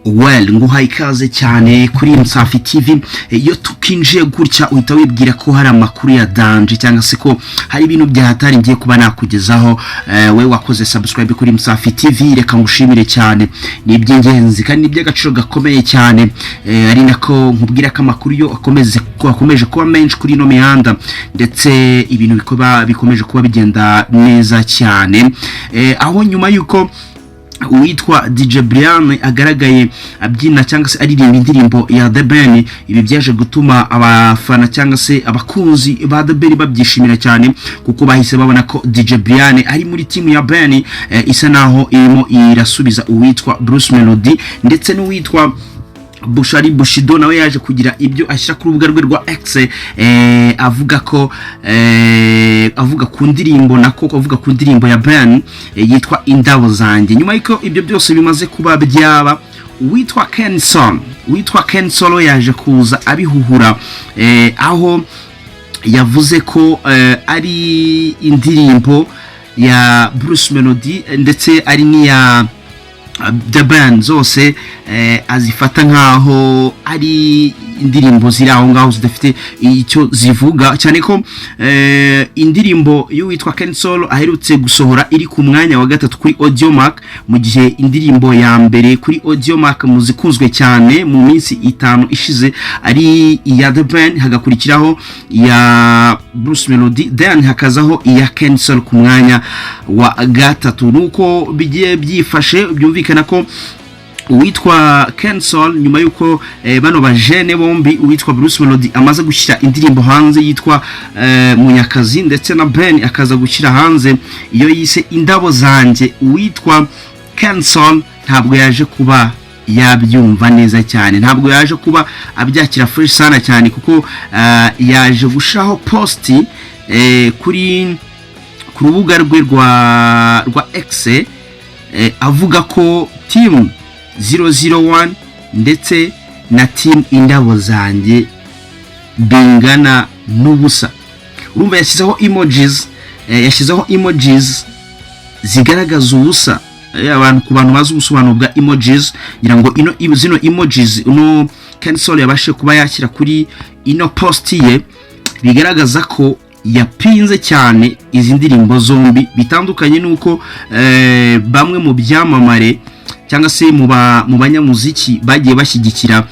Well, nguhaye ikaze cyane kuri Msafi TV. Iyo tukinjiye gutya uhita wibwira ko hari amakuru ya danger cyangwa se ko hari ibintu byahatari ngiye kuba nakugezaho. We wakoze subscribe kuri Msafi TV, reka ngushimire cyane, ni iby'ingenzi kandi ni iby'agaciro gakomeye cyane. Ari nako nkubwira ko amakuru yo akomeje kuba menshi kuri ino mihanda, ndetse ibintu bikomeje kuba bigenda neza cyane. Aho nyuma yuko uwitwa DJ Brian agaragaye abyina cyangwa se aririmba indirimbo ya The Ben, ibi byaje gutuma abafana cyangwa se abakunzi ba The Ben babyishimira cyane, kuko bahise babona ko DJ Brian ari muri timu ya Ben, isa naho irimo irasubiza uwitwa Bruce Melody. Ndetse n'uwitwa Bushali Bushido nawe yaje kugira ibyo ashyira ku rubuga rwe rwa X, avuga ko avuga ku ndirimbo, nako avuga ku ndirimbo ya Ben yitwa Indabo Zanjye. Nyuma y'uko ibyo byose bimaze kuba byaba, uwitwa Ken Solo yaje kuza abihuhura, aho yavuze ko ari indirimbo ya Bruce Melody ndetse ari n'iya The Ben zose, azifata nkaho ari indirimbo ziri aho ngaho zidafite icyo zivuga, cyane ko indirimbo y'uwitwa Ken Solo aherutse gusohora iri ku mwanya wa gatatu kuri Audiomack, mu gihe indirimbo ya mbere kuri Audiomack mu zikunzwe cyane mu minsi 5 ishize ari iya The Ben, hagakurikiraho iya Bruce Melody, then hakazaho iya Ken Solo ku mwanya wa gatatu. Nuko bigiye byifashe, byumvikana ko uwitwa Ken Sol, nyuma yuko bano bajene bombi, uwitwa Bruce Melody amaze gushyira indirimbo hanze yitwa Munyakazi, ndetse na Ben akaza gushyira hanze iyo yise Indabo Zanjye, uwitwa Ken Sol ntabwo yaje kuba yabyumva neza cyane, ntabwo yaje kuba abyakira fresh sana cyane, kuko yaje gushiraho post kuri ku rubuga rwe rwa X, avuga ko team 001 ndetse na team Indabo Zanjye bingana n'ubusa. Urumva yashyizeho emojis zigaragaza ubusa. Abantu, ku bantu bazi ubusobanuro bwa emojis, ngira ngo ino zino emojis uno Ken Sol yabashe kuba yashyira kuri ino post ye bigaragaza ko yapinze cyane izi ndirimbo zombi, bitandukanye n'uko bamwe mu byamamare cyangwa se mu banyamuziki bagiye bashyigikira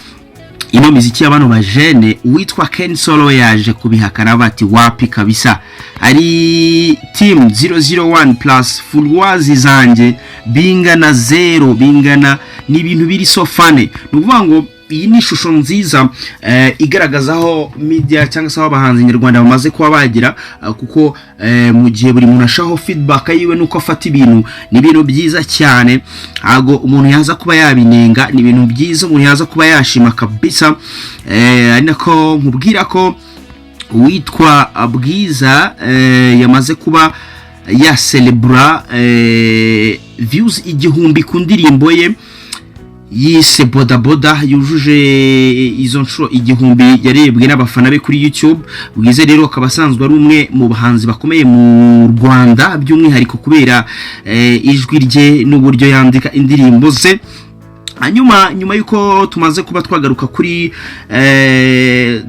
ino miziki ya bano bajene. Uwitwa Ken Solo yaje kubihakana bati: "Wapi kabisa, ari team 001 plus followers zanjye bingana zero, bingana ni ibintu biri so funny." Ni ukuvuga ngo iyi ni ishusho nziza igaragaza aho media cyangwa se aho abahanzi nyarwanda bamaze kuba bagira, kuko mu gihe buri muntu ashaho feedback yiwe nuko afata ibintu, ni ibintu byiza cyane, ntabwo umuntu yaza kuba yabinenga, ni ibintu byiza umuntu yaza kuba yashima kabisa. Ari nako nkubwira ko uwitwa Bwiza yamaze kuba yacelebra views 1000 ku ndirimbo ye yise Bodaboda, yujuje izo nshuro 1000 yarebwe n'abafana be kuri YouTube. Bwiza rero akaba asanzwe ari umwe mu bahanzi bakomeye mu Rwanda, by'umwihariko kubera ijwi rye n'uburyo yandika indirimbo ze. Hanyuma nyuma y'uko tumaze kuba twagaruka kuri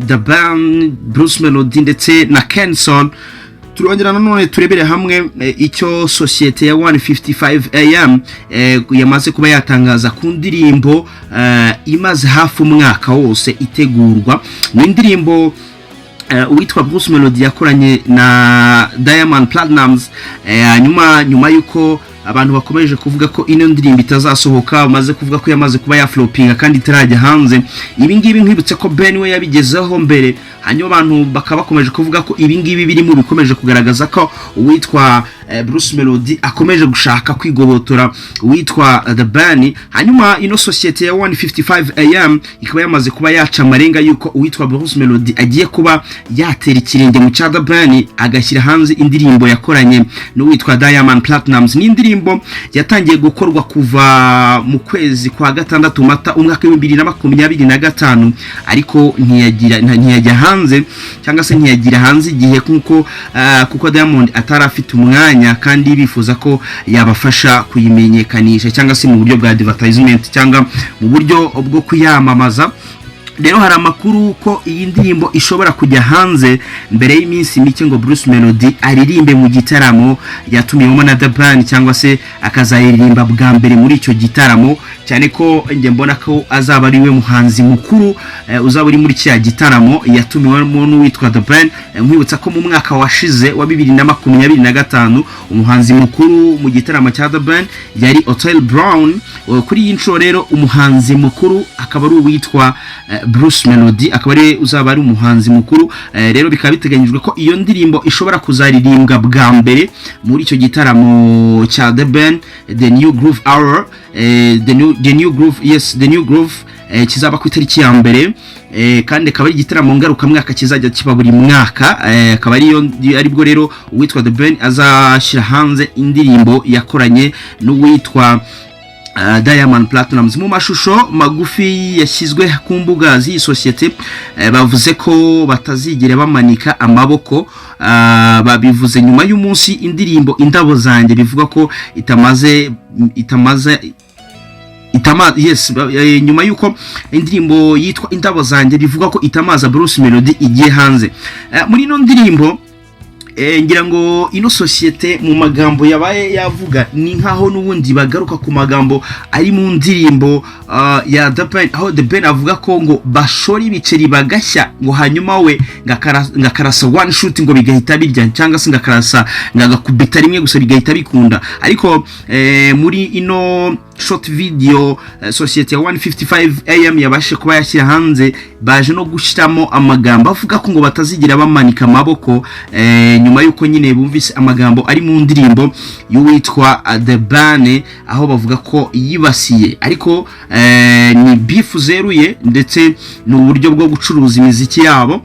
The Ben, Bruce Melody ndetse na Kenson, turongera nanone turebere hamwe icyo sosiyete ya 155 AM yamaze kuba yatangaza ku ndirimbo imaze hafi umwaka wose itegurwa. Ni indirimbo uwitwa Bruce Melody yakoranye na Diamond Platnumz. Hanyuma nyuma y'uko abantu bakomeje kuvuga ko ino ndirimbo itazasohoka, bamaze kuvuga ko yamaze kuba yaflopinga kandi itarajya hanze, ibi ngibi nkwibutse ko Ben we yabigezeho mbere. Hanyuma abantu bakaba bakomeje kuvuga ko ibi ngibi birimo bikomeje kugaragaza ko uwitwa Bruce Melody akomeje gushaka kwigobotora uwitwa The Ben. Hanyuma ino sosiyete ya 155 AM ikaba yamaze kuba yaca amarenga yuko uwitwa Bruce Melody agiye kuba yatera ikirenge mu cya The Ben, agashyira hanze indirimbo yakoranye n'uwitwa Diamond Platnumz. Ni indirimbo yatangiye gukorwa kuva mu kwezi kwa gatandatu, Mata, umwaka wa 2025, ariko ntiyajya hanze cyangwa se ntiyagira hanze igihe kuko Diamond atari afite umwanya. kanya kandi bifuza ko yabafasha kuyimenyekanisha, cyangwa se mu buryo bwa advertisement, cyangwa mu buryo bwo kuyamamaza. Rero hari amakuru ko iyi ndirimbo ishobora kujya hanze mbere y'iminsi mike ngo Bruce Melody aririmbe mu gitaramo yatumiwemo na The Ben, cyangwa se akazayiririmba bwa mbere muri icyo gitaramo, cyane ko njye mbona ko azaba ari we muhanzi mukuru uzaba uri muri kiriya gitaramo yatumiwemo n'uwitwa The Ben. Nkwibutsa ko mu mwaka washize wa 2025 umuhanzi mukuru mu gitaramo cya The Ben yari Otile Brown. Kuri iyi nshuro rero umuhanzi mukuru akaba ari uwitwa Bruce Melody, akaba ari uzaba ari umuhanzi mukuru. Rero bikaba biteganyijwe ko iyo ndirimbo ishobora kuzaririmbwa bwa mbere muri icyo gitaramo cya The Ben, The New Groove Hour, the New Groove, yes, The New Groove, kizaba ku itariki ya mbere, kandi akaba ari igitaramo ngarukamwaka kizajya kiba buri mwaka. Akaba ariyo aribwo rero uwitwa The Ben azashyira hanze indirimbo yakoranye n'uwitwa Diamond Platnumz. Mu mashusho magufi yashyizwe ku mbuga z'iyi sosiyete, bavuze ko batazigera bamanika amaboko. Babivuze nyuma y'umunsi indirimbo Indabo Zanjye bivuga ko itamaze itama, yes, nyuma y'uko indirimbo yitwa Indabo Zanjye bivuga ko itamaza Bruce Melody igiye hanze. Muri ino ndirimbo, ngira ngo ino sosiyete mu magambo yabaye yavuga ni nkaho n'ubundi bagaruka ku magambo ari mu ndirimbo ya The Ben, aho The Ben avuga ko ngo bashora ibiceri bagashya, ngo hanyuma we ngakarasa one shoot ngo bigahita birya, cyangwa se ngakarasa ngagakubita rimwe gusa bigahita bikunda. Ariko muri ino short video sosiyete ya 155 AM yabashe kuba yashyira hanze, baje no gushyiramo amagambo avuga ko ngo batazigira bamanika amaboko, nyuma y'uko nyine bumvise amagambo ari mu ndirimbo y'uwitwa The Ben, aho bavuga ko yibasiye. Ariko ni beef zeruye, ndetse ni uburyo bwo gucuruza imiziki yabo.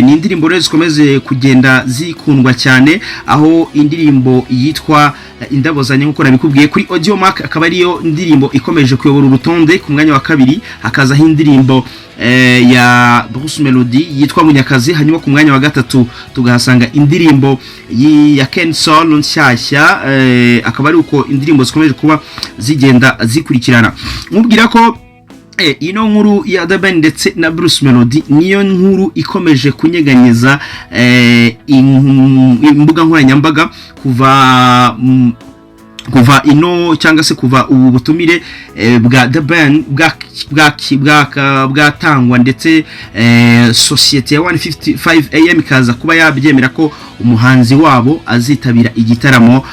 Ni indirimbo rero zikomeze kugenda zikundwa cyane, aho indirimbo yitwa Indabo Zanjye, nk'uko nabikubwiye, kuri Audiomack akaba ariyo ndirimbo ikomeje kuyobora urutonde ku mwanya wa kabiri, hakazaho indirimbo ya Bruce Melody yitwa Munyakazi, hanyuma ku mwanya wa gatatu tugahasanga indirimbo ya Ken Sol nshyashya. Akaba ari uko indirimbo zikomeje kuba zigenda zikurikirana. Nkubwira ko ino nkuru ya The Ben ndetse na Bruce Melody niyo nkuru ikomeje kunyeganyeza imbuga nkoranyambaga kuva ino, cyangwa se kuva ubu butumire bwa The Ben bwatangwa, ndetse sosiyete ya 155 AM ikaza kuba yabyemera ko umuhanzi wabo azitabira igitaramo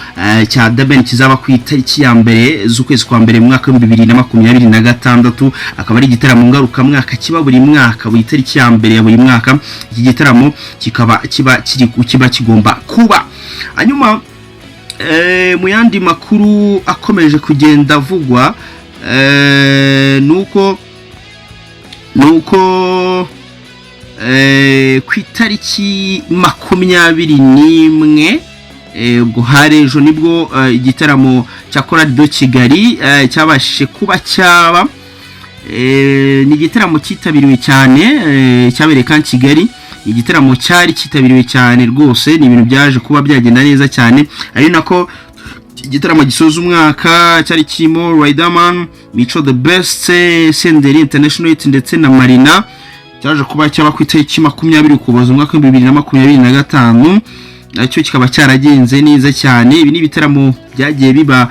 cya The Ben kizaba ku itariki ya mbere z'ukwezi kwa mbere mu mwaka wa 2026, akaba ari igitaramo ngarukamwaka kiba buri mwaka, buri tariki ya mbere ya buri mwaka. Iki gitaramo kikaba kiba kiri kiba kigomba kuba. Hanyuma mu yandi makuru akomeje kugenda avugwa, nuko ku itariki 21, ubwo hari ejo, nibwo igitaramo cya Chorale de Kigali cyabashije kuba cyaba. Ni igitaramo cyitabiriwe cyane, cyabereye kandi Kigali. Igitaramo cyari cyitabiriwe cyane rwose, ni ibintu byaje kuba byagenda neza cyane, ari nako igitaramo gisoza umwaka cyari kirimo Riderman, Mico The Best, Senderi International Hit ndetse na Marina. Cyaje kuba cyaba ku itariki 20 Ukuboza umwaka wa 2025, nacyo kikaba cyaragenze neza cyane. Ibi ni ibitaramo byagiye biba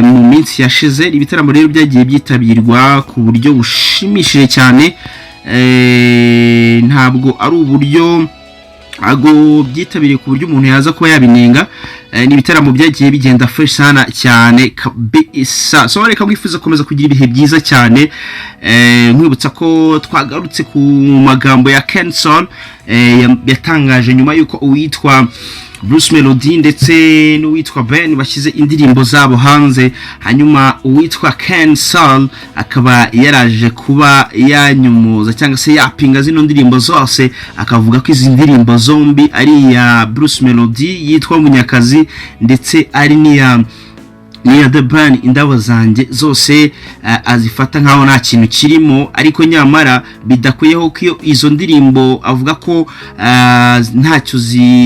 mu minsi yashize. Ibitaramo rero byagiye byitabirwa ku buryo bushimishije cyane. Ntabwo ari uburyo ago byitabiriye ku buryo umuntu yaza kuba yabinenga. Ni ibitaramo byagiye bigenda fresh sana cyane kabisa. So reka mwifuza gukomeza kugira ibihe byiza cyane. Nkwibutsa ko twagarutse ku magambo ya Kenson yatangaje nyuma y'uko uwitwa Bruce Melody ndetse n'uwitwa Ben bashyize indirimbo zabo hanze, hanyuma uwitwa Ken Sol akaba yaraje kuba yanyumuza cyangwa se yapinga zino ndirimbo zose, akavuga ko izi ndirimbo zombi ari iya Bruce Melody yitwa Munyakazi ndetse ari n'iya The Ben Indabo Zanjye, zose azifata nkaho nta kintu kirimo. Ariko nyamara bidakuyeho ko izo ndirimbo avuga ko ntacyo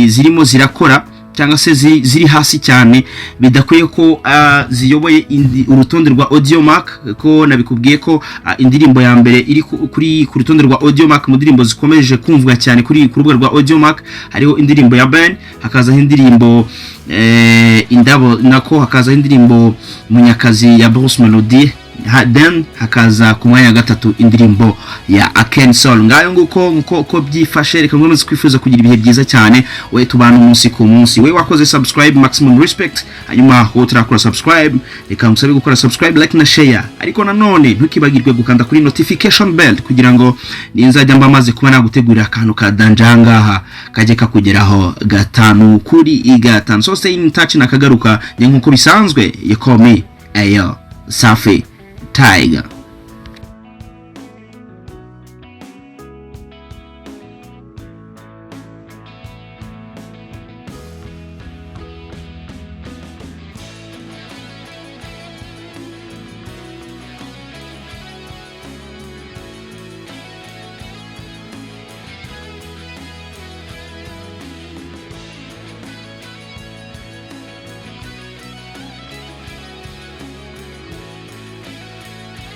zirimo zirakora. cyangwa se ziri hasi cyane, bidakwiye ko ziyoboye urutonde rwa Audiomack. Ko nabikubwiye ko indirimbo ya mbere iri ku rutonde rwa Audiomack mu ndirimbo zikomeje kumvwa cyane ku rubuga rwa Audiomack, hariho indirimbo ya Ben, hakazaho indirimbo Indabo, nako hakazaho indirimbo Munyakazi ya Bruce Melody, then hakaza ku mwanya wa gatatu indirimbo ya Kenny Sol. Ngayo nguko nguko uko byifashe. Reka nkomeze kwifuza kugira ibihe byiza cyane, we tubana umunsi ku munsi, we wakoze subscribe, maximum respect. Hanyuma wowe utarakora subscribe, reka ngusabe gukora subscribe, like na share, ariko nanone ntukibagirwe gukanda kuri notification bell kugira ngo ninzajya mba maze kuba nagutegurira akantu ka danger ahangaha kajye kakugeraho gatanu kuri gatanu. So stay in touch, nakagaruka. Ni nkuko bisanzwe, you call me ayo Safi Tiger.